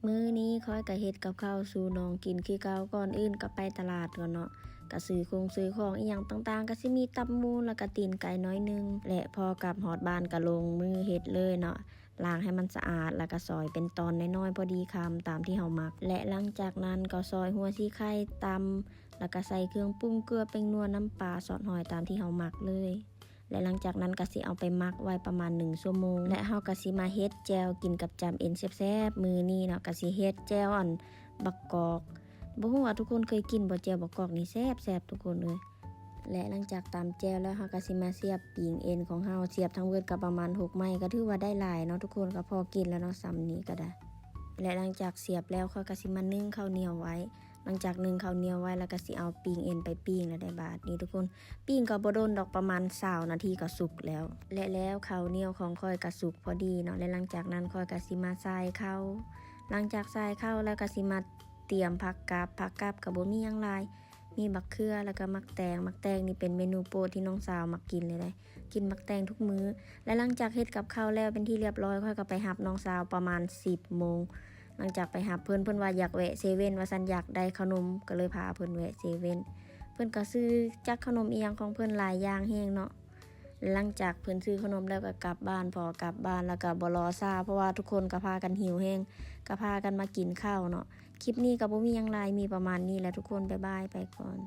ມື້ນີ້ຂ້ອຍກໍເຮັດກັບເຂົ້າສູ່ນ້ອງກິນຄືເກົ່າ. ກ່ອນອື່ນກໍໄປຕະຫຼາດກ່ອນເນາະ ກໍຊື້ຄົງຊື້ຂອງອີ່ຫຍັງຕ່າງໆ ກໍຊິມີຕັບໝູ ແລ້ວກໍຕີນໄກ່ໜ້ອຍໜຶ່ງ ແລະພໍກັບຮອດບ້ານກໍລົງມືເຮັດເລີຍເນາະ. ລ້າງໃຫ້ມັນສະອາດ ແລ້ວກໍຊອຍເປັນຕອນນ້ອຍໆ ພໍດີຄຳຕາມທີ່ເຮົາມັກ ແລະຫຼັງຈາກນັ້ນກໍຊອຍຫົວສີໄຄ ຕຳ ແລ້ວກໍໃສ່ເຄື່ອງປຸງ ເກືອ ແປ້ງນົວ ນ້ຳປາ ຊອດຫອຍ ຕາມທີ່ເຮົາມັກເລີຍ. ແລະຫຼັງຈາກນັ້ນກໍຊິເອົາໄປໝັກໄວ້ປະມານໜຶ່ງຊົ່ວໂມງ ແລະເຮົາກໍຊິມາເຮັດແຈ່ວກິນກັບຈ້ຳເອັນແຊບໆ. ມື້ນີ້ເນາະ ກໍຊິເຮັດແຈ່ວອັນບັກກອກ ບໍ່ຮູ້ວ່າທຸກຄົນເຄີຍກິນບໍ່? ແຈ່ວບັກກອກນີ້ແຊບໆ ທຸກຄົນເອີຍ. ແລະຫຼັງຈາກຕຳແຈ່ວແລ້ວ ເຮົາກໍຊິມາສຽບປີ້ງເອັນຂອງເຮົາ ສຽບທັງເບິດກໍປະມານຫົກໄມ້ ກໍຖືວ່າໄດ້ຫຼາຍເນາະທຸກຄົນ ກໍພໍກິນແລ້ວເນາະ ສ່ຳນີ້ກໍໄດ້. ແລະຫຼັງຈາກສຽບແລ້ວ ຂ້ອຍກໍຊິມາໜຶ້ງເຂົ້າໜຽວໄວ້. ຫຼັງຈາກໜຶ້ງເຂົ້າໜຽວໄວ້ແລ້ວ ກໍຊິເອົາປີ້ງເອັນໄປປີ້ງແລ້ວໄດ້. ບາດນີ້ທຸກຄົນ ປີ້ງກໍບໍ່ດົນດອກ ປະມານຊາວນາທີກໍສຸກແລ້ວ. ແລະແລ້ວເຂົ້າໜຽວຂອງຂ້ອຍກໍສຸກພໍດີເນາະ ແລະຫຼັງຈາກນັ້ນຂ້ອຍກໍຊິມາສາຍເຂົ້າ. ຫຼັງຈາກສາຍເຂົ້າແລ້ວ ກໍຊິມາຕຽມຜັກກັບ. ຜັກກັບກໍບໍ່ມີຫຍັງຫຼາຍ ມີບັກເຂືອ ແລ້ວກໍໝາກແຕງ. ໝາກແຕງນີ້ເປັນເມນູໂປດທີ່ນ້ອງສາວມັກກິນເລີຍເດ້ ກິນໝາກແຕງທຸກມື້. ແລະຫຼັງຈາກເຮັດກັບເຂົ້າແລ້ວເປັນທີ່ລຽບຮ້ອຍ ຂ້ອຍກໍໄປຮັບນ້ອງສາວປະມານສິບໂມງ. ຫຼັງຈາກໄປຮັບເພິ່ນ ເພິ່ນວ່າຢາກແວະເຊເວັ່ນວ່າຊັ້ນ ຢາກໄດ້ເຂົ້າໜົມ ກໍເລີຍພາເພິ່ນແວະເຊເວັ່ນ. ເພິ່ນກໍຊື້ຈັກເຂົ້າໜົມອີ່ຫຍັງຂອງເພິ່ນຫຼາຍຢ່າງແຮງເນາະ. ຫຼັງຈາກເພິ່ນຊື້ເຂົ້າໜົມແລ້ວກໍກັບບ້ານ. ພໍກັບບ້ານແລ້ວກໍບໍ່ລໍຊ້າ ເພາະວ່າທຸກຄົນກໍພາກັນຫິວແຮງ ກໍພາກັນມາກິນເຂົ້າເນາະ. ຄລິບນີ້ກໍບໍ່ມີຫຍັງຫຼາຍ ມີປະມານນີ້ແຫຼະທຸກຄົນ ບາຍບາຍ ໄປກ່ອນ.